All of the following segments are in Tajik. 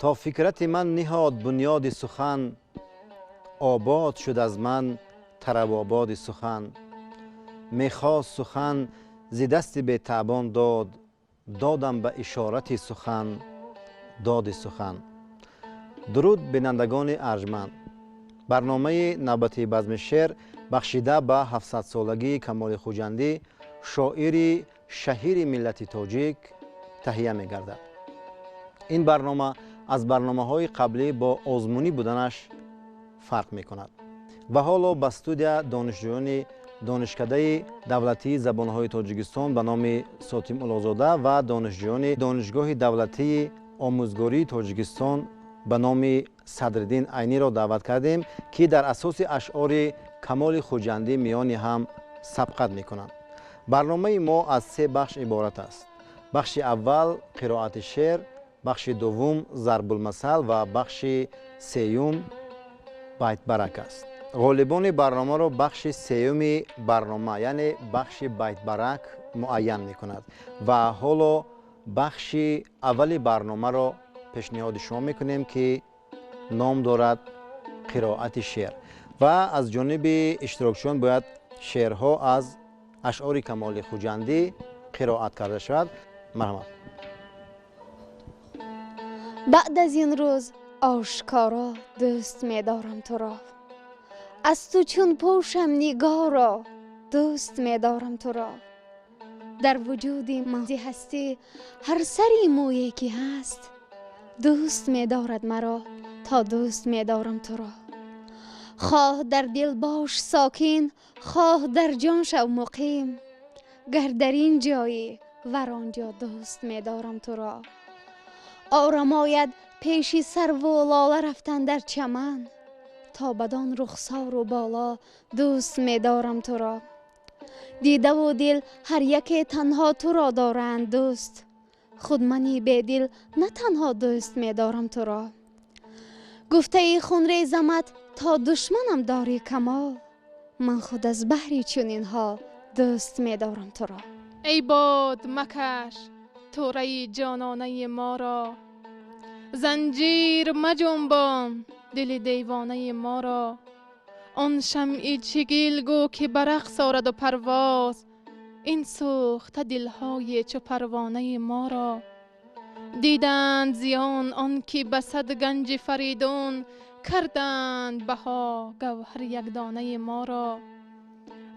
То фикрати ман ниҳод бунёди сухан, обод шуд аз ман тарабободи сухан. Мехост сухан зи дасти бетаъбон дод, додам ба ишорати сухан доди сухан. Дуруд, бинандагони арҷманд! Барномаи навбатии Базми шеър, бахшида ба 700-солагии Камоли Хуҷандӣ, шоири шаҳири миллати тоҷик, таҳия мегардад. Ин барнома аз барномаҳои қаблӣ бо озмунӣ буданаш фарқ мекунад ва ҳоло ба студия донишҷӯёни Донишкадаи давлатии забонҳои Тоҷикистон ба номи Сотим Улуғзода ва донишҷӯёни Донишгоҳи давлатии омӯзгории Тоҷикистон ба номи Садриддин Айниро даъват кардем, ки дар асоси ашъори Камоли Хуҷандӣ миёни ҳам сабқат мекунанд. Барномаи мо аз се бахш иборат аст. Бахши аввал қироати шеър, бахши дуввум зарбулмасал ва бахши сеюм байтбарак аст. Ғолибони барномаро бахши сеюми барнома, яъне бахши байтбарак, муайян мекунад. Ва ҳоло бахши аввали барномаро пешниҳоди шумо мекунем, ки ном дорад қироати шеър, ва аз ҷониби иштирокчиён бояд шеърҳо аз ашъори Камоли Хуҷандӣ қироат карда шавад. Марҳамат. Баъд аз ин рӯз ошкоро дӯст медорам туро, аз ту чун пӯшам нигоҳро дӯст медорам туро. Дар вуҷуди ман зи ҳастӣ ҳар сари мӯе ки ҳаст, дӯст медорад маро то дӯст медорам туро. Хоҳ дар дил бош сокин, хоҳ дар ҷон шав муқим, гар дар ин ҷойӣ вар он ҷо дӯст медорам туро. Орам ояд пеши сарву лола рафтан дар чаман, то бадон рухсору боло дӯст медорам туро. Дидаву дил ҳар яке танҳо туро доранд дӯст, худ мани бедил на танҳо дӯст медорам туро. Гуфтаи хунрезамат то душманам дорӣ камол, ман худ аз баҳри чунинҳо дӯст медорам туро. Эй бод, макаш тӯраи ҷононаи моро, занҷир маҷунбон дили девонаи моро. Он шамъи чигил гӯ ки ба рақс ораду парвоз, ин сӯхта дилҳои чу парвонаи моро. Диданд зиён он ки ба сад ганҷи Фаридун карданд баҳо гавҳар якдонаи моро.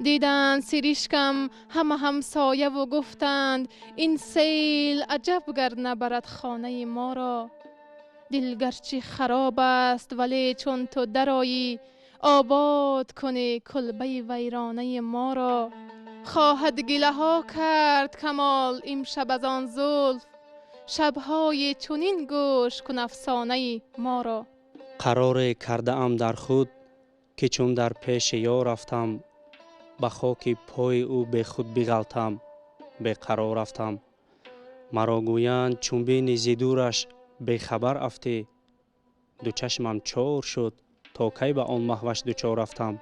Диданд сиришкам ҳама ҳамсояву гуфтанд, ин сейл аҷаб гар набарад хонаи моро. Дил гарчи хароб аст, вале чун ту дароӣ, обод кунӣ кулбаи вайронаи моро. Хоҳад гилаҳо кард Камол имшаб аз он зулф, шабҳои чунин гӯш кун афсонаи моро. Қароре кардаам дар худ, ки чун дар пеши ёр рафтам, ба хоки пои ӯ бехуд биғалтам, беқарор рафтам. Маро гӯянд, чун бини зи дураш бехабар афтӣ, ду чашмам чор шуд, то кай ба он маҳваш дучор рафтам.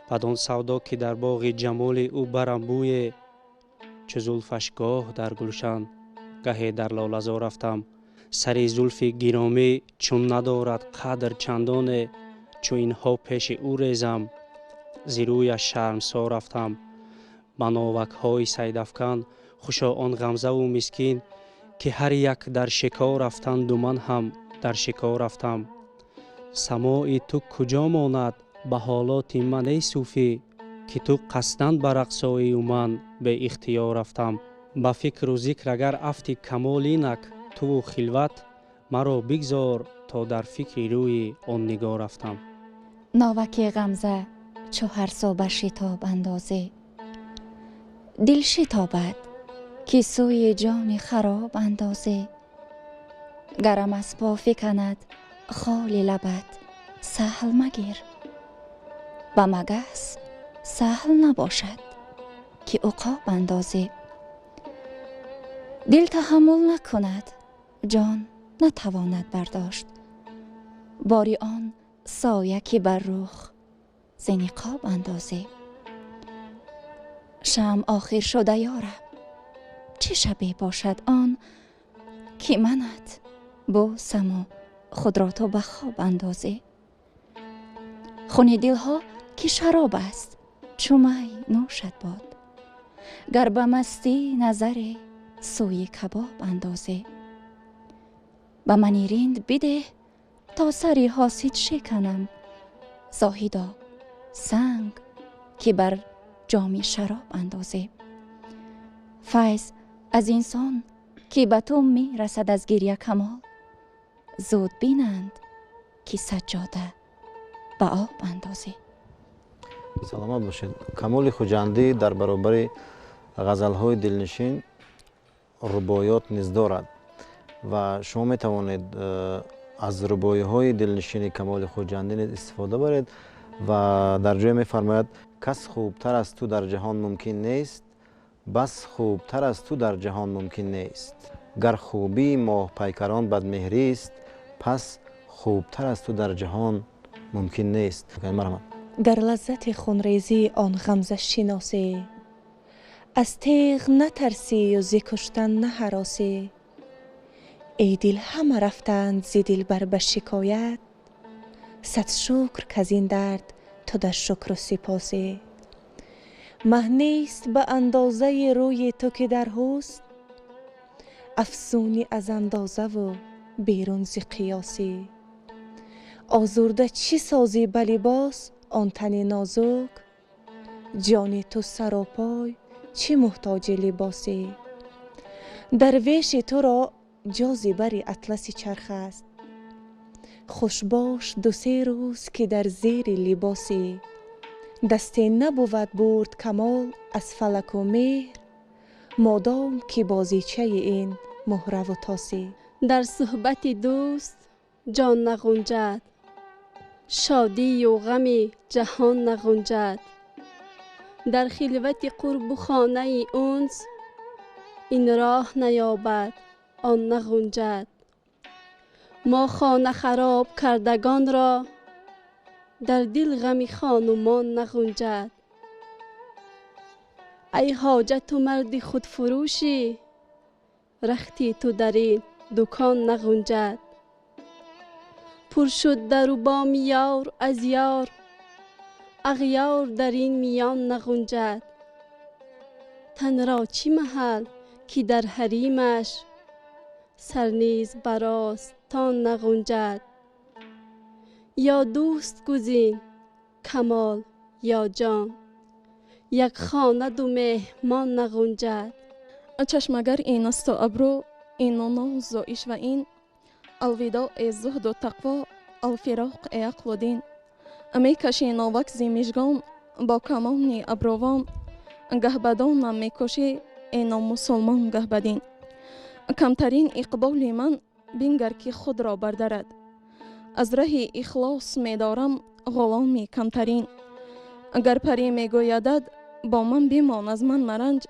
Бадон савдо, ки дар боғи ҷамоли ӯ барам бӯе, чу зулфаш гоҳ дар гулшан, гаҳе дар лолазор рафтам. Сари зулфи гиромӣ чун надорад қадр чандоне, чу инҳо пеши ӯ резам, зи рӯяш шармсор рафтам. Ба новакҳои сайдафкан хушо он ғамзаву мискин, ки ҳар як дар шикор рафтанду ман ҳам дар шикор рафтам. Самои ту куҷо монад ба ҳолоти ман, эй сӯфӣ, ки ту қасдан ба рақсоию ман беихтиёр рафтам. Ба фикру зикр агар афти камол инак туву хилват, маро бигзор то дар фикри рӯи он нигоҳ рафтам. Новаки ғамза чу ҳар сӯ ба шитоб андозӣ, дил шитобад ки сӯи ҷони хароб андозӣ. Гарам аз по фиканад холи лабат, саҳл магир, ба магас саҳл набошад ки уқоб андозӣ. Дил таҳаммул накунад, ҷон натавонад бардошт, бори он соя ки бар рух зи ниқоб андозӣ. Шамъ охир шуда, ёраб, чӣ шабе бошад он, ки манат бӯсаму Худро то ба хоб андозӣ. Хуни дилҳо ки шароб аст, чу май нӯшат бод, гар ба мастӣ назаре сӯи кабоб андозӣ. Ба мани ринд бидеҳ то сари ҳосид шиканам, зоҳидо, санг ки бар ҷоми шароб андозӣ. Файз аз инсон ки ба ту мерасад аз гиря камол, зуд бинанд ки саҷҷода ба об андозӣ. Саломат бошед. Камоли Хуҷандӣ дар баробари ғазалҳои дилнишин рубоёт низ дорад ва шумо метавонед аз рубоиҳои дилнишини Камоли Хуҷандӣ низ истифода баред. Ва дар ҷое мефармояд: кас хубтар аз ту дар ҷаҳон мумкин нест, бас хубтар аз ту дар ҷаҳон мумкин нест. Гар хубии моҳпайкарон бадмеҳрист, пас хубтар аз ту дар ҷаҳон мумкин нест. Марҳамат. Гар лаззати хунрезӣ он ғамза шиносӣ, аз теғ натарсию зи куштан наҳаросӣ. Эй дил, ҳама рафтанд зи дилбар ба шикоят, сад шукр, каз ин дард ту дар шукру сипосӣ. Маҳ нест ба андозаи рӯи ту, ки дар ҳусн афсуни аз андозаву берун зи қиёсӣ. Озурда чӣ созӣ ба либос он тани нозук, ҷони ту саропой чӣ муҳтоҷи либосӣ. Дарвеши туро ҷози бари атласи чарх аст, хушбош 2-се рӯз, ки дар зери либосӣ. Дасте набувад бурд камол аз фалаку меҳр, модом ки бозичаи ин муҳраву тосӣ. Дар суҳбати дӯст ҷон нағунҷад, шодию ғами ҷаҳон нағунҷад. Дар хилвати қурбу хонаи унс ин роҳ наёбад, он нағунҷад. Мо хона хароб кардагонро дар дил ғами хонумон нағунҷад. Ай ҳоҷа, ту марди худфурӯшӣ, рахти ту дар ин дукон нағунҷад. Пур шуд дару боми ёр аз ёр, ағёр дар ин миён нағунҷад. Танро чӣ маҳал, ки дар ҳаримаш сар низ баростон нағунҷад. Ё дӯст гузин камол ё ҷон, як хона ду меҳмон нағунҷад. Чашмагар ин асту абрӯ, ину нозу ишва ин, алвидоъ э зуҳду тақво, алфироқ э ақлу дин. Мекаши новак зи мижгон бо камони абрувон, гаҳбадонам мекушӣ э номусулмон, гаҳбадин. Камтарин иқболи ман бингар, ки худро бардарад. Аз раҳи ихлос медорам ғуломи камтарин. Гар парӣ мегӯядад, бо ман бимон, аз ман маранҷ.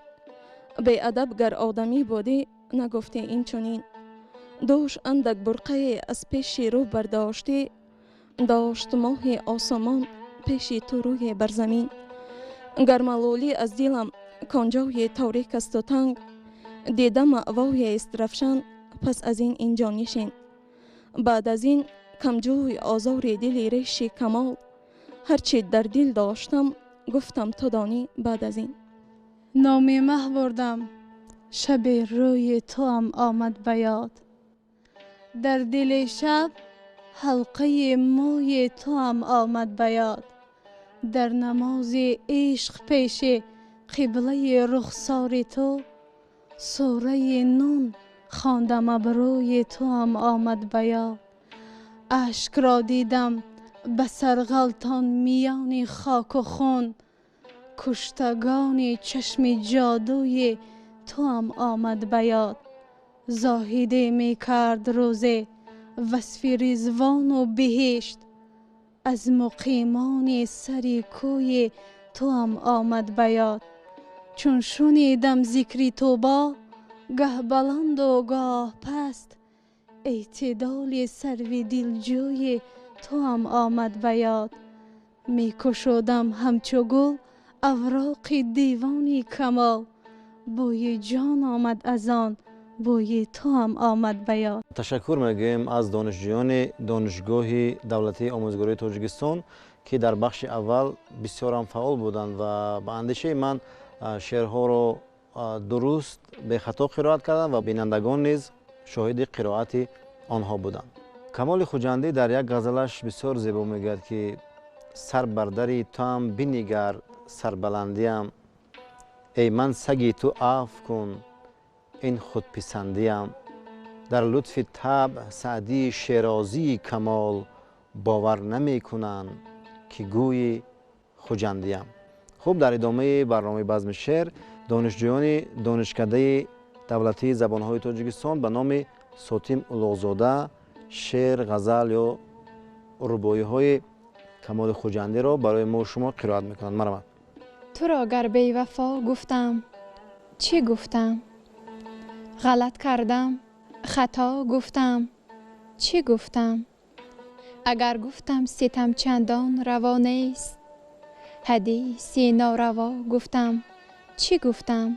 Беадаб, гар одамӣ будӣ, нагуфтӣ инчунин. Дӯш андак бурқае аз пеши рӯ бардоштӣ, дошт моҳи осомон пеши ту рӯе бар замин. Гар малулӣ аз дилам, конҷои торик асту танг, дида маъвоест равшан, пас аз ин инҷо нишин. Баъд аз ин камҷӯй озори дили реши камол, ҳарчи дар дил доштам, гуфтам, ту донӣ баъд аз ин. Номи маҳ бурдам, шаби рӯи туам омад ба ёд. Дар дили шаб ҳалқаи мӯи туам омад ба ёд. Дар намози ишқ пеши қиблаи рухсори ту сураи Нун хондам, абрӯи туам омад ба ёд. Ашкро дидам ба сарғалтон миёни хоку хун, куштагони чашми ҷодуи туам омад ба ёд. Зоҳиде мекард рӯзе васфи Ризвону биҳишт, аз муқимони сари кӯи туам омад ба ёд. Чун шунидам зикри Тӯбо гаҳ баланду гоҳ паст, эътидоли сарви дилҷӯи туам омад ба ёд. Мекушодам ҳамчу гул авроқи девони камол, бӯи ҷон омад аз он Бӯи туам омад ба ёд. Ташаккур мегӯем аз донишҷӯёни Донишгоҳи давлатии омӯзгории Тоҷикистон, ки дар бахши аввал бисёрам фаъол буданд ва ба андешаи ман шеърҳоро дуруст бехато қироат карданд ва бинандагон низ шоҳиди қироати онҳо буданд. Камоли Хуҷандӣ дар як ғазалаш бисёр зебо мегӯяд, ки сар бар дари туам бинигар сарбаландиам, эй ман саги ту афв кун ин худписандиам. Дар лутфи табъ Саъдии Шерозии камол бовар намекунанд, ки гӯи хуҷандиам. Хуб, дар идомаи барномаи базми шеър донишҷӯёни Донишкадаи давлатии забонҳои Тоҷикистон ба номи Сотим Улуғзода шеър, ғазал ё рубоиҳои Камоли Хуҷандиро барои мо шумо қироат мекунанд. Марҳамат. Туро гар бевафо гуфтам, чӣ гуфтам? Ғалат кардам, хато гуфтам, чӣ гуфтам? Агар гуфтам ситам чандон раво нест, ҳадиси нораво гуфтам, чӣ гуфтам?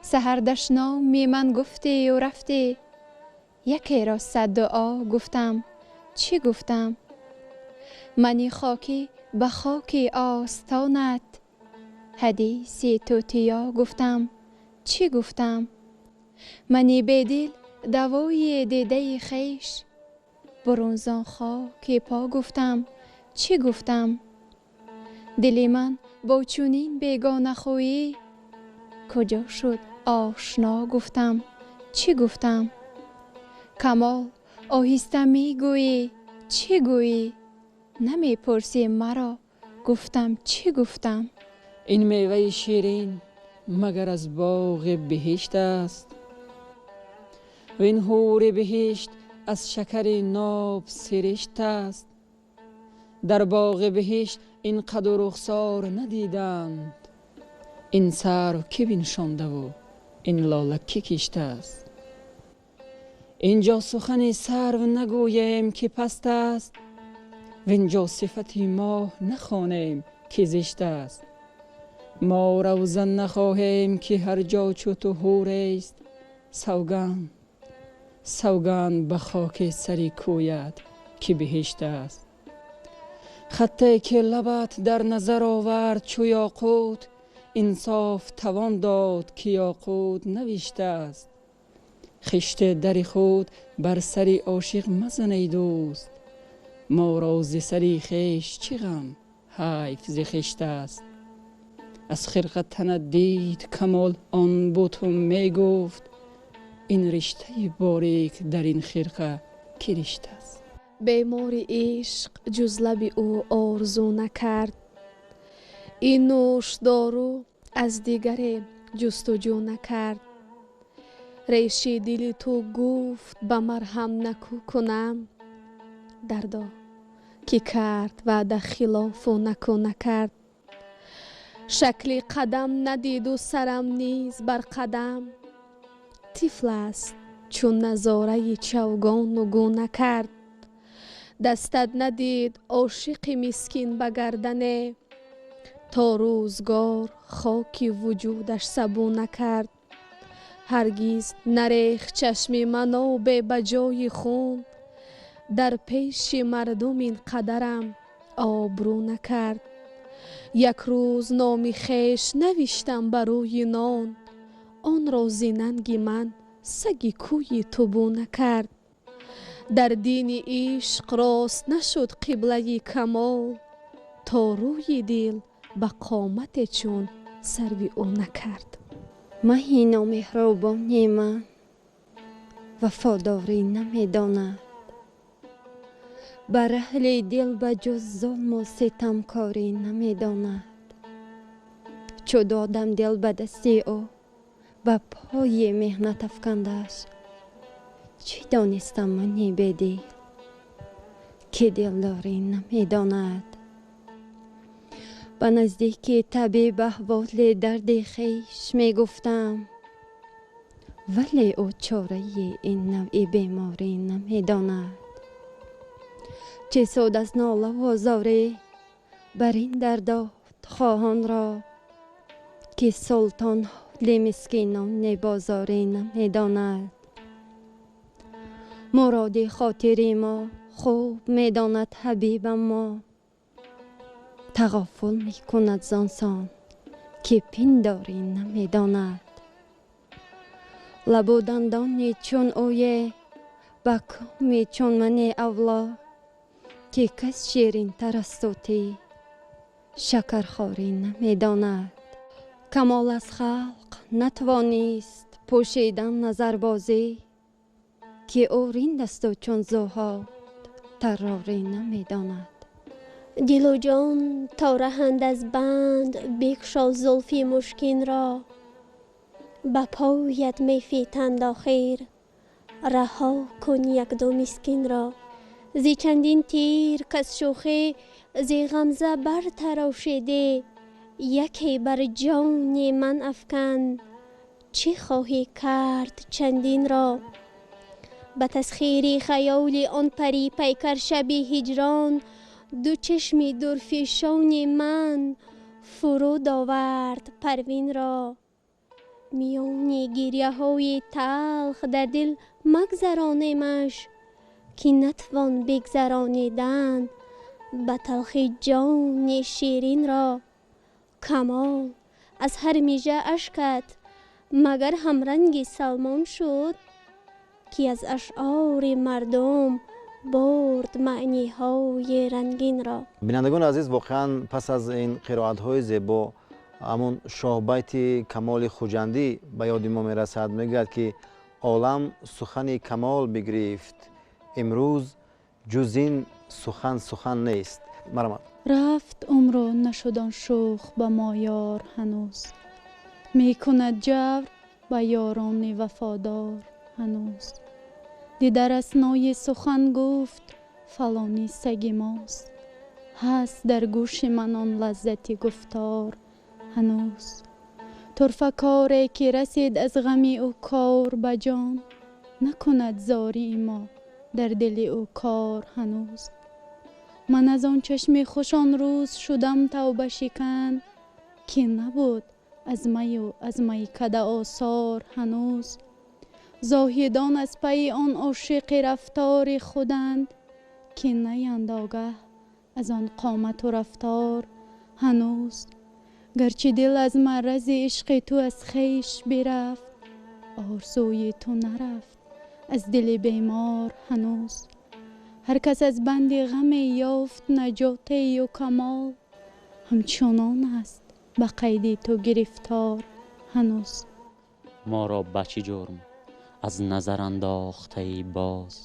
Саҳар дашноми ман гуфтию рафтӣ, якеро сад дуо гуфтам, чӣ гуфтам? Мани хокӣ ба хоки остонат, ҳадиси тутиё гуфтам, чӣ гуфтам? Мани бедил давои дидаи хеш, бурун зон хоки по гуфтам, чӣ гуфтам? Дили ман бо чунин бегонахӯӣ, куҷо шуд ошно гуфтам, чӣ гуфтам? Камол оҳиста мегӯӣ, чӣ гӯӣ? Намепурсӣ маро, гуфтам, чӣ гуфтам? Ин меваи ширин магар аз боғи биҳишт аст, вин ҳури биҳишт аз шакари ноб сиришт аст. Дар боғи биҳишт ин қаду рухсор надиданд, ин сарв кӣ биншондаву ин лола кӣ киштааст. Инҷо сухани сарв нагӯем, ки паст аст, винҷо сифати моҳ нахонем, ки зишт аст. Мо равзан нахоҳем, ки ҳар ҷо чу ту ҳурест. Савганд, савганд ба хоки сари кӯят, ки биҳишт аст. Хатте ки лабат дар назар овард чу ёқут, инсоф тавон дод, ки ёқут навиштааст. Хишти дари худ бар сари ошиқ мазан, эй дӯст, моро зи сари хеш чӣ ғам, ҳайф зи хишт аст. Аз хирқа танат дид камол он буту мегуфт, ин риштаи борик дар ин хирқа кӣ риштааст. Бемори ишқ ҷуз лаби ӯ орзу накард, ин нӯшдору аз дигаре ҷустуҷӯ накард. Реши дили ту гуфт ба марҳам накӯ кунам, дардо ки кард ваъда хилофу накӯ накард. Шакли қадам надиду сарам низ бар қадам, тифл аст чун назораи чавгону гӯ накард. Дастат надид ошиқи мискин ба гардане, то рӯзгор хоки вуҷудаш сабӯ накард. Ҳаргиз нарехт чашми ман обе ба ҷои хун, дар пеши мардум ин қадарам обрӯ накард. Як рӯз номи хеш навиштам ба рӯи нон, онро зи нанги ман саги кӯи ту бӯ накард. Дар дини ишқ рост нашуд қиблаи камол, то рӯи дил ба қомате чун сарви ӯ накард. Маҳи номеҳрубони ман вафодорӣ намедонад, бар аҳли дил ба ҷуз зулму ситамкорӣ намедонад. Чу додам дил ба дасти ӯ, ба пои меҳнат афкандаш, чӣ донистам мани бедил, ки дилдорӣ намедонад. Ба наздики табиб аҳволи дарди хеш мегуфтам, вале ӯ чораи ин навъи беморӣ намедонад. Чӣ суд аз нолаву зорӣ бар ин дардод хоҳонро, ки султонҳо ҳоли мискинони бозорӣ намедонад. Муроди хотири мо хуб медонад ҳабибам мо. Тағофул мекунад зон сон ки пиндорӣ намедонад. Лабу дандони чун ӯе ба коми чун мани авло ки кас ширинтар аз тӯтӣ шакархорӣ намедонад. Камол аз халқ натвонист пӯшидан назарбозӣ ки ӯ ринд асту чун зуҳод таррорӣ намедонад. Дилу ҷон то раҳанд аз банд бикшо зулфи мушкинро ба поят мефитанд охир раҳо кун якду мискинро. Зи чандин тир каз шӯхӣ зи ғамза бартарошидӣ яке бар ҷони ман афкан чӣ хоҳӣ кард чандинро. Ба тасхири хаёли он пари пайкар шаби ҳиҷрон ду чашми дурфишони ман фуруд овард парвинро. Миёни гирьяҳои талх дар дил магзаронемаш ки натвон бигзаронидан ба талхи ҷони ширинро. Камол аз ҳар мижа ашкат магар ҳамранги Салмон шуд ки аз ашъори мардум бурд маъниҳои рангинро. Бинандагони азиз, воқеан пас аз ин қироатҳои зебо ҳамон шоҳбайти Камоли Хуҷандӣ ба ёди мо мерасад. Мегӯяд ки олам сухани Камол бигирифт, имрӯз ҷуз ин сухан сухан нест. Марҳамат. Рафт умру нашуд он шӯх ба мо ёр ҳанӯз, мекунад ҷавр ба ёрони вафодор ҳанӯз. Дидар аснои сухан гуфт фалонӣ саги мост, ҳаст дар гӯши ман он лаззати гуфтор ҳанӯз. Турфакоре ки расид аз ғами ӯ кор ба ҷон, накунад зории мо дар дили ӯ кор ҳанӯз. Ман аз он чашми хуш он рӯз шудам тавбашикан, ки набуд аз маю аз майкада осор ҳанӯз. Зоҳидон аз пайи он ошиқи рафтори худанд, ки наянд огаҳ аз он қомату рафтор ҳанӯз. Гарчи дил аз маррази ишқи ту аз хеш бирафт, орзуи ту нарафт аз дили бемор ҳанӯз. Ҳар кас аз банди ғаме ёфт наҷотею камол, ҳамчунон аст ба қайди ту гирифтор ҳанӯз. Моро ба чӣ ҷурм аз назар андохтаи боз,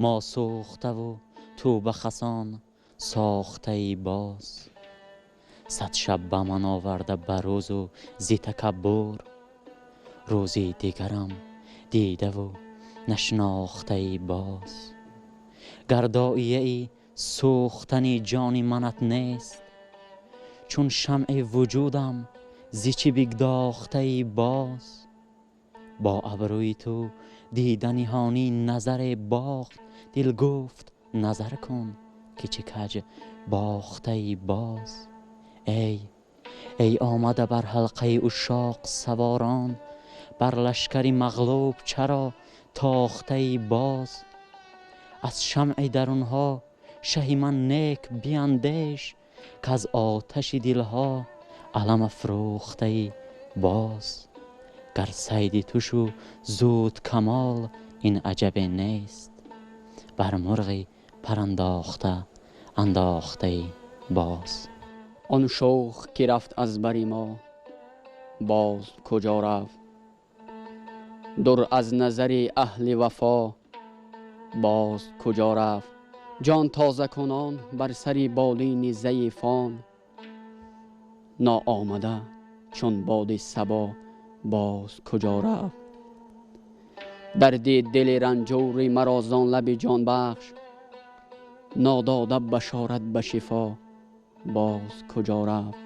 мо сӯхтаву ту ба хасон сохтаи боз. Сад шаб ба ман оварда ба рӯзу зи такаббур, рӯзи дигарам дидаву нашнохтаи боз. Гар доияи сӯхтани ҷони манат нест, чун шамъи вуҷудам зи чӣ бигдохтаи боз. Бо абрӯи ту дида ниҳонӣ назаре бохт, дил гуфт назар кун ки чӣ каҷ бохтаи боз. Эй омада бар ҳалқаи ушшоқ саворон, бар лашкари мағлуб чаро тохтаи боз. Аз шамъи дарунҳо шаҳи ман нек биандеш, каз оташи дилҳо алам афрӯхтаи боз. Гар сайди ту шу зуд камол ин аҷабе нест, бар мурғи парандохта андохтаи боз. Он шӯх ки рафт аз бари мо боз куҷо рафт, дур аз назари аҳли вафо боз куҷо рафт. Ҷон тозакунон бар сари болини заифон, ноомада чун боди сабо боз куҷо рафт. Дарди дили ранҷури маро зон лаби ҷонбахш, нодода башорат ба шифо боз куҷо рафт.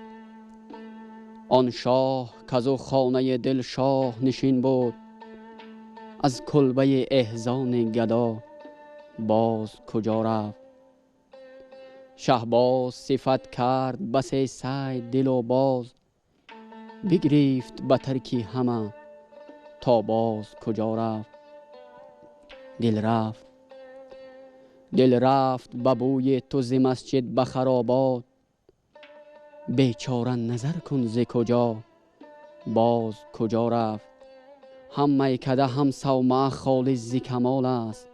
Он шоҳ казу хонаи дил шоҳ нишин буд, аз кулбаи эҳзони гадо боз куҷо рафт. Шаҳбоз сифат кард басе сайд дилу боз, Бигрифт ба тарки ҳама, то боз куҷо рафт. Дил рафт, дил рафт ба бӯи ту зи масҷид ба харобот. Бечора назар кун зи куҷо, боз куҷо рафт. Ҳам майкада, ҳам савмаа холӣ зи камол аст.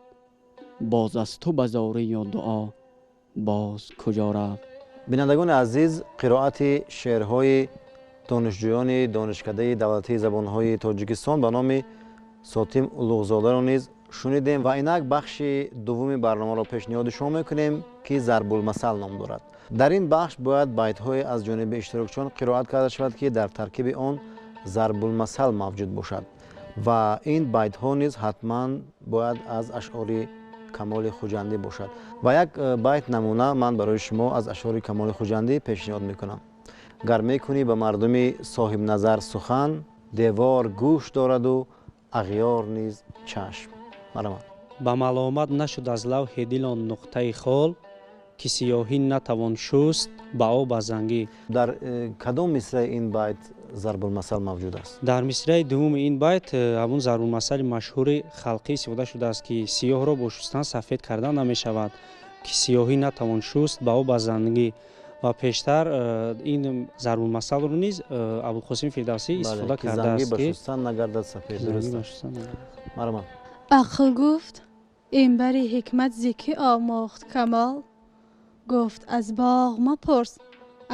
Боз аз ту ба зорию дуо боз куҷо рафт. Бинандагони азиз, қироати шеърҳои донишҷӯёни Донишкадаи давлатии забонҳои Тоҷикистон ба номи Сотим Улуғзодаро низ шунидем ва инак бахши дуввуми барномаро пешниҳоди шумо мекунем, ки Зарбулмасал ном дорад. Дар ин бахш бояд байтҳое аз ҷониби иштирокчиён қироат карда шавад, ки дар таркиби он зарбулмасал мавҷуд бошад ва ин байтҳо низ ҳатман бояд аз ашъори Камоли Хуҷандӣ бошад. Ва як байт намуна ман барои шумо аз ашъори Камоли Хуҷандӣ пешниҳод мекунам. Гар мекунӣ ба мардуми соҳибназар сухан, девор гӯш дораду ағёр низ чашм. Марҳамат. Ба маломат нашуд аз лавҳи дил он нуқтаи хол, ки сиёҳӣ натавон шуст ба об аз зангӣ. Дар кадом мисраи ин байт зарбулмасал мавҷуд аст? Дар мисраи дуввуми ин байт ҳамун зарбулмасали машҳури халқӣ истифода шудааст, ки сиёҳро бо шустан сафед кардан намешавад, ки сиёҳӣ натавон шуст ба об аз зангӣ. Ва пештар ин зарбулмасалро низ Абулқосим Фирдавсӣ истифода кардааст, ки ба шустан нагардад сафед. Дуруст. Марҳамат. Ақл гуфт: ин бари ҳикмат зи кӣ омӯхт камол? Гуфт: аз боғ мапурс,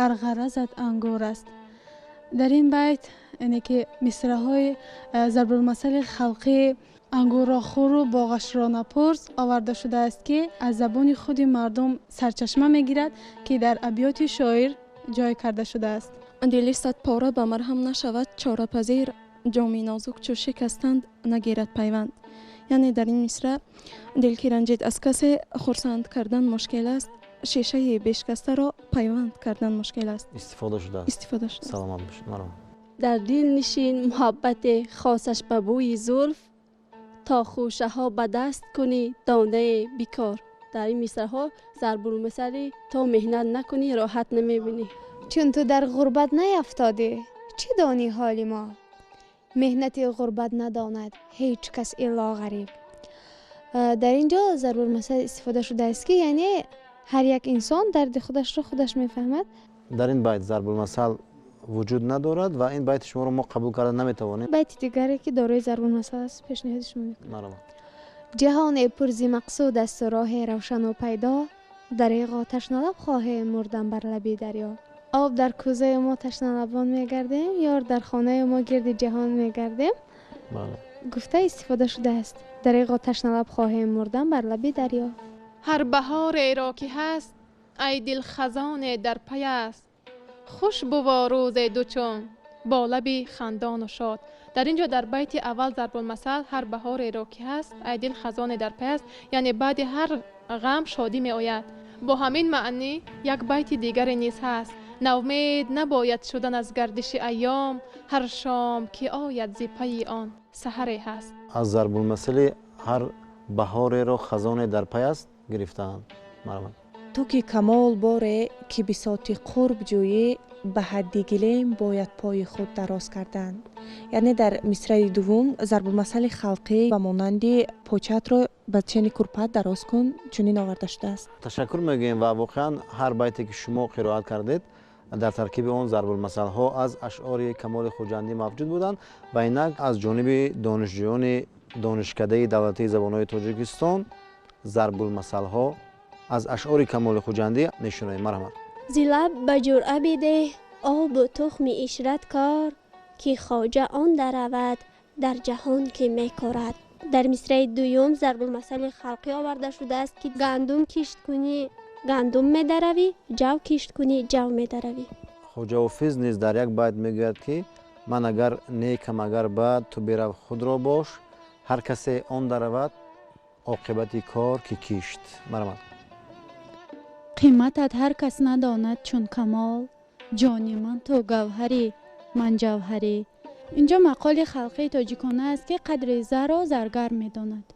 ар ғаразат ангур аст. Дар ин байт, яъне ки мисраҳои зарбулмасали халқӣ ангурро хӯру боғашро напурс оварда шудааст, ки аз забони худи мардум сарчашма мегирад, ки дар абёти шоир ҷой карда шудааст. Дили садпора ба марҳам нашавад чорапазир, ҷоми нозук чу шикастанд нагирад пайванд. Яъне дар ин мисра дил ки ранҷид аз касе, хурсанд кардан мушкил аст, шишаи бешикастаро пайванд кардан мушкил аст. Истифода шудааст. Истифода шудааст. Саломат бошед. Марҳамат. Дар дил нишин муҳаббате хосаш ба бӯи зулф, то хӯшаҳо ба даст кунӣ донае бикор. Дар ин мисраҳо зарбулмасали то меҳнат накунӣ роҳат намебинӣ. Чун ту дар ғурбат наяфтодӣ, чӣ донӣ ҳоли мо? Меҳнати ғурбат надонад ҳеҷ кас илло ғариб. Дар ин ҷо зарбулмасал истифода шудааст, ки яъне ҳар як инсон дарди худашро худаш мефаҳмад. Дар ин байт зарбулмасал вуҷуд надорад ва ин байти шуморо мо қабул карда наметавонем. Байти дигаре, ки дорои зарбулмасал аст, пешниҳоди шумо мекунам. Марҳамат. Ҷаҳоне пур зи мақсуд асту роҳе равшану пайдо, дареғо ташналаб хоҳем мурдан бар лаби дарё. Об дар кӯзаи мо ташналабон мегардем, ёр дар хонаи мо гирди ҷаҳон мегардем. Гуфта истифода шудааст. Дареғо ташналаб хоҳем мурдан бар лаби дарё. Ҳар баҳореро ки ҳаст, ай дил хазоне дар пай аст. Хуш буво рӯзе дучун бо лаби хандону шод. Дар ин ҷо дар байти аввал зарбулмасал ҳар баҳореро ки ҳаст, ай дил хазоне дар пай аст, яъне баъди ҳар ғам шодӣ меояд. Бо ҳамин маънӣ як байти дигаре низ ҳаст. Навмед набояд шудан аз гардиши айём, ҳар шом ки ояд зи пайи он саҳаре ҳаст. Аз зарбулмасали ҳар баҳореро хазоне дар пай аст гирифтаанд. Марҳамат. Ту ки камол боре, ки бисоти қурб ҷӯӣ, ба ҳадди гилем бояд пои худ дароз кардан. Яъне дар мисраи дуввум зарбулмасали халқӣ ба монанди почаатро ба чени курпат дароз кун чунин оварда шудааст. Ташаккур мегӯем ва воқеан ҳар байте ки шумо қироат кардед, дар таркиби он зарбулмасалҳо аз ашъори Камоли Хуҷандӣ мавҷуд буданд ва инак аз ҷониби донишҷӯёни Донишкадаи давлатии забонҳои Тоҷикистон зарбулмасалҳо аз ашъори Камоли Хуҷандӣ мешунавем. Марҳамат. Зи лаб ба ҷуръа бидеҳ обу тухми ишрат кор, ки хоҷа он даравад дар ҷаҳон ки мекорад. Дар мисраи дуюм зарбулмасали халқӣ оварда шудааст, ки гандум кишт кунӣ гандум медаравӣ, ҷав кишт кунӣ ҷав медаравӣ. Хоҷа Ҳофиз низ дар як байт мегӯяд, ки ман агар некам агар бад, ту бирав худро бош, ҳар касе он даравад оқибати кор ки кишт. Марҳамат. Қиматат ҳар кас надонад чун камол, ҷони ман ту гавҳарӣ, ман ҷавҳарӣ. Инҷо мақоли халқии тоҷикона аст, ки қадри зарро заргар медонад.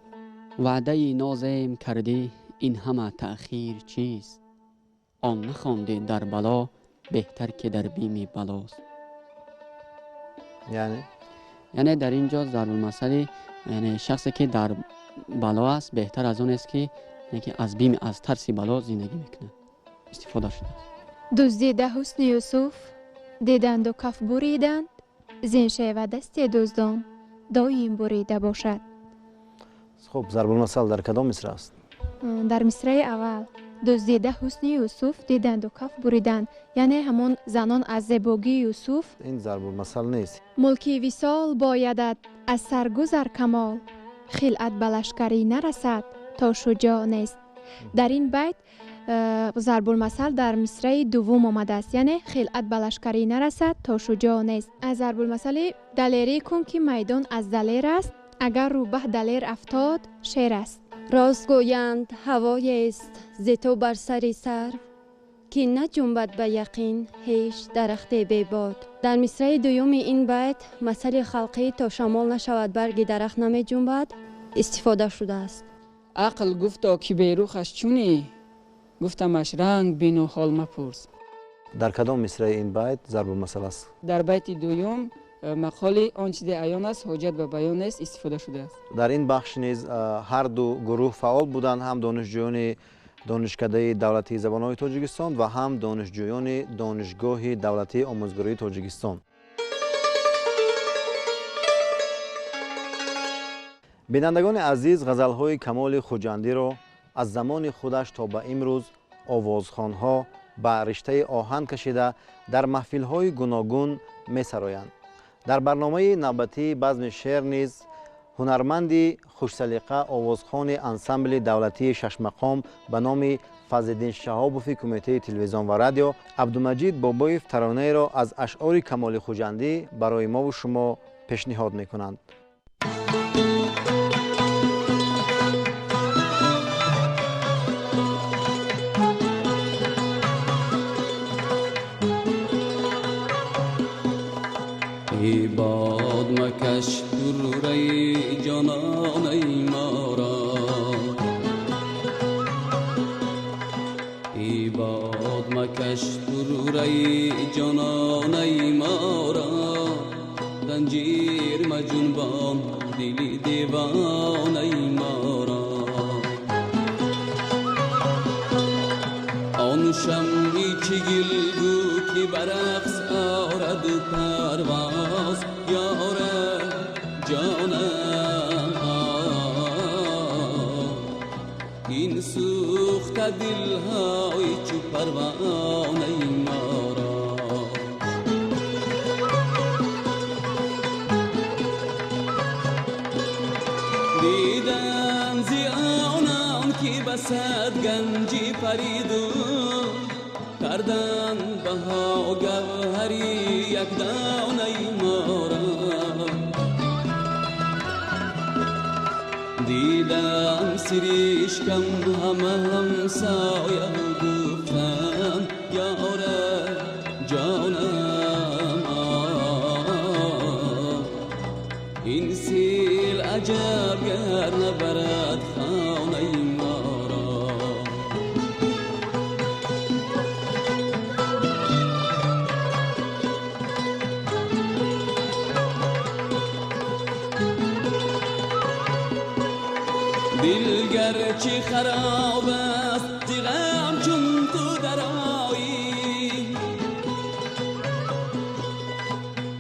Ваъдаи нозем кардӣ, ин ҳама таъхир чист? Он нахондӣ дар бало, беҳтар ки дар бими балост. Яъне дар ин ҷо зарбулмасали, яъне шахсе ки дар бало аст, беҳтар аз он аст ки аз бими, аз тарси бало зиндагӣ мекунад, истифода шудааст. Дуздида ҳусни Юсуф диданду каф буриданд, зин шева дасти дуздон доим бурида бошад. Хуб, зарбулмасал дар кадом мисра аст? Дар мисраи аввал. Дуздида ҳусни Юсуф диданду каф буриданд, яъне ҳамон занон аз зебогии Юсуф. Ин зарбулмасал нест. Мулки висол боядат аз саргузар камол, хилъат ба лашкарӣ нарасад то шуҷоъ нест. Дар ин байт зарбулмасал дар мисраи дуввум омадааст, яъне хилъат ба лашкарӣ нарасад то шуҷоъ нест. Аз зарбулмасали далерӣ кун ки майдон аз далер аст, агар рӯбаҳ далер афтод шер аст. Рост гӯянд ҳавоест зи ту бар сари сарв, ки наҷунбад ба яқин ҳеҷ дарахте бебод. Дар мисраи дуюми ин байт масали халқӣ то шамол нашавад барги дарахт намеҷунбад истифода шудааст. Ақл гуфто ки берухаш чунӣ, гуфтамаш ранг бину ҳол мапурс. Дар кадом мисраи ин байт зарбулмасал аст? Дар байти дуюм мақоли он чизе аён аст, ҳоҷат ба баён нест истифода шудааст. Дар ин бахш низ ҳар ду гурӯҳ фаъол буданд, ҳам донишҷӯёни Донишкадаи давлатии забонҳои Тоҷикистон ва ҳам донишҷӯёни Донишгоҳи давлатии омӯзгории Тоҷикистон. Бинандагони азиз, ғазалҳои Камоли Хуҷандиро аз замони худаш то ба имрӯз овозхонҳо ба риштаи оҳан кашида дар маҳфилҳои гуногун месароянд. Дар барномаи навбатии базми шеър низ ҳунарманди хушсалиқа, овозхони ансамбли давлатии шашмақом ба номи Фазлиддин Шаҳобови Кумитаи телевизион ва радио Абдумаҷид Бобоев таронаеро аз ашъори Камоли Хуҷандӣ барои мову шумо пешниҳод мекунанд. ای باد مکش تروره‌ی جانانه ما را، ای باد مکش تروره‌ی جانانه ما را، زنجیر مجنبان دل دیوانه ما را. آن شمعی چه گل بود که برقص آرد پرواز، یار جانم این سوخته دلهای چو پروانه ما را. دیدم زی آنان که بسد گنجی پریدون، کردن بها گوهری یک دانه ما را. دیدم سریشکم همه همسایه گفتم یار جانم این سیل عجب گر نبرد خانه ما را. دل گرچه خراب است ز غم چون تو درآیی،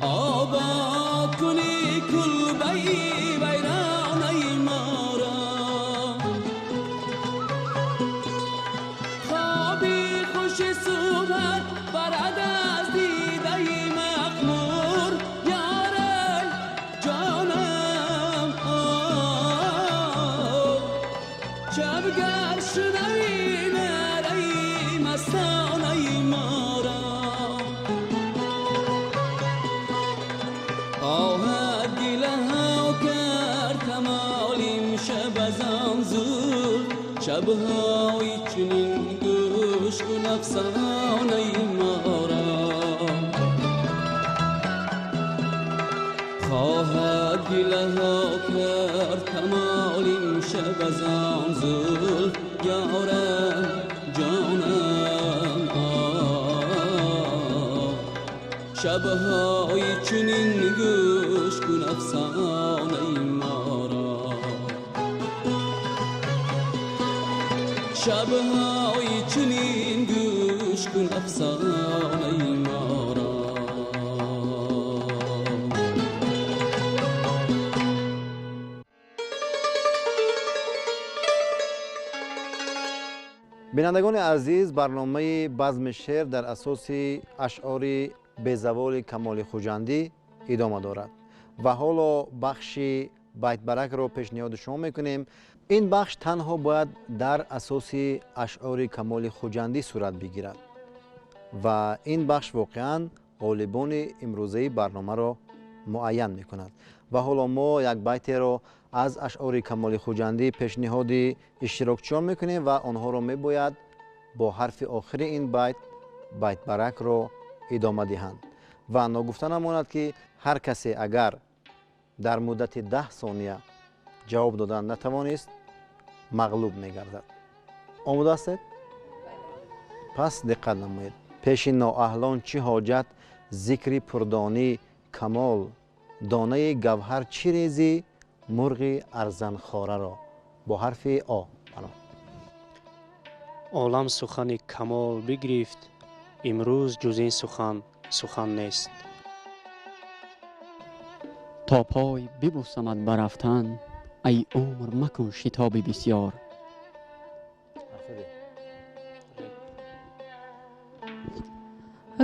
آباد کنی کلبه ویرانه ما را. خوابی خوش صبحت برد از دیده مخمور، یار جانم شب گر شنوی نعره مستانه ما را. آهد گله ها کرد کمال امشب از آن زلف، شبهای چنین گوش کن افسانه ما را. خواهد گله ها کرد کمال امشب از آن زلف، یار جانم شبهای چنین گوش Шабҳои чунин гӯш кун афсонаи моро. Бинандагони азиз, барномаи базми шеър дар асоси ашъори безаволи Камоли Хуҷандӣ идома дорад ва ҳоло бахши байтбаракро пешниҳоди шумо мекунем. Ин бахш танҳо бояд дар асоси ашъори Камоли Хуҷандӣ сурат бигирад ва ин бахш воқеан ғолибони имрӯзаи барномаро муайян мекунад. Ва ҳоло мо як байтеро аз ашъори Камоли Хуҷандӣ пешниҳоди иштирокчиён мекунем ва онҳоро мебояд бо ҳарфи охири ин байт байтбаракро идома диҳанд. Ва ногуфта намонад, ки ҳар касе агар дар муддати 10 сония ҷавоб додан натавонист, мағлуб мегардад. Омода ҳастед? Пас диққат намоед. Пеши ноаҳлон чӣ ҳоҷат зикри пурдонӣ камол, донаи гавҳар чӣ резӣ мурғи арзанхораро. Бо ҳарфи О. Олам сухани камол бигирифт, имрӯз ҷуз ин сухан сухан нест. То пой бибӯсамад ба рафтан, ай умр макун шитоби бисёр.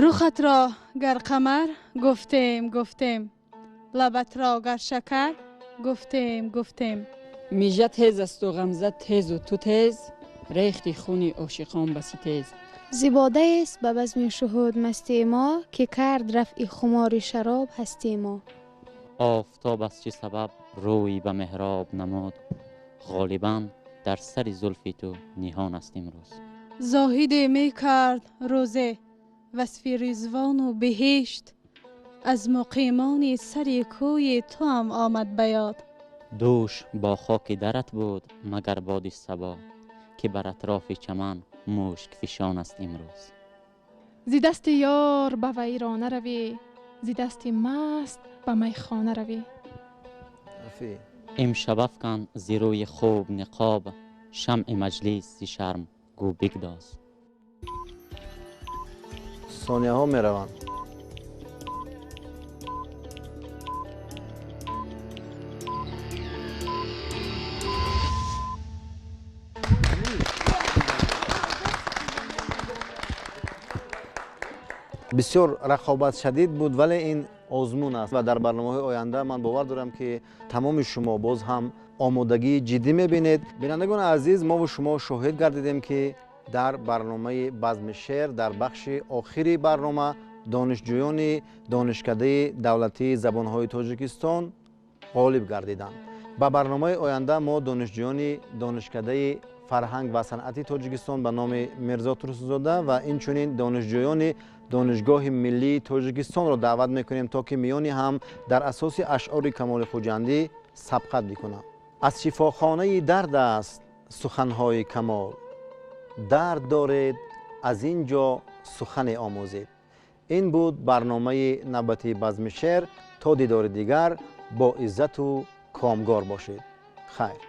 Рухатро гар қамар гуфтем гуфтем, лабатро гар шакар гуфтем гуфтем. Мижа тез асту ғамза тезу ту тез, рехти хуни ошиқон баси тез. Зибодаест ба базми шуҳуд мастии мо, ки кард рафъи хумори шароб ҳастии мо. Офтоб аз чӣ сабаб рӯй ба меҳроб намуд, ғолибан дар сари зулфи ту ниҳон аст имрӯз. Зоҳиде мекард рӯзе васфи ризвону биҳишт, аз муқимони сари кӯи туам омад ба ёд. Дӯш бо хоки дарат буд магар боди сабо, ки бар атрофи чаман мушк фишон аст имрӯз. Зи дасти ёр ба вайрона равӣ, зи дасти маст ба майхона равӣ. Имшаб афкан зи рӯи хуб ниқоб, шамъи маҷлис зи шарм гӯ бигдоз. Сонияҳо мераванд. Бисёр рақобат шадид буд, вале ин озмун аст ва дар барномаҳои оянда ман бовар дорам, ки тамоми шумо боз ҳам омодагии ҷиддӣ мебинед. Бинандагони азиз, мову шумо шоҳид гардидем, ки дар барномаи базми шеър дар бахши охири барнома донишҷӯёни Донишкадаи давлатии забонҳои Тоҷикистон ғолиб гардиданд. Ба барномаи оянда мо донишҷӯёни Донишкадаи фарҳанг ва санъати Тоҷикистон ба номи Мирзо Турсунзода ва инчунин донишҷӯёни Донишгоҳи миллии Тоҷикистонро даъват мекунем, то ки миёни ҳам дар асоси ашъори Камоли Хуҷандӣ сабқат бикунанд. Аз шифохонаи дард аст суханҳои камол, дард доред аз ин ҷо сухане омӯзед. Ин буд барномаи навбати базми шеър. То дидори дигар бо иззату комгор бошед. Хайр.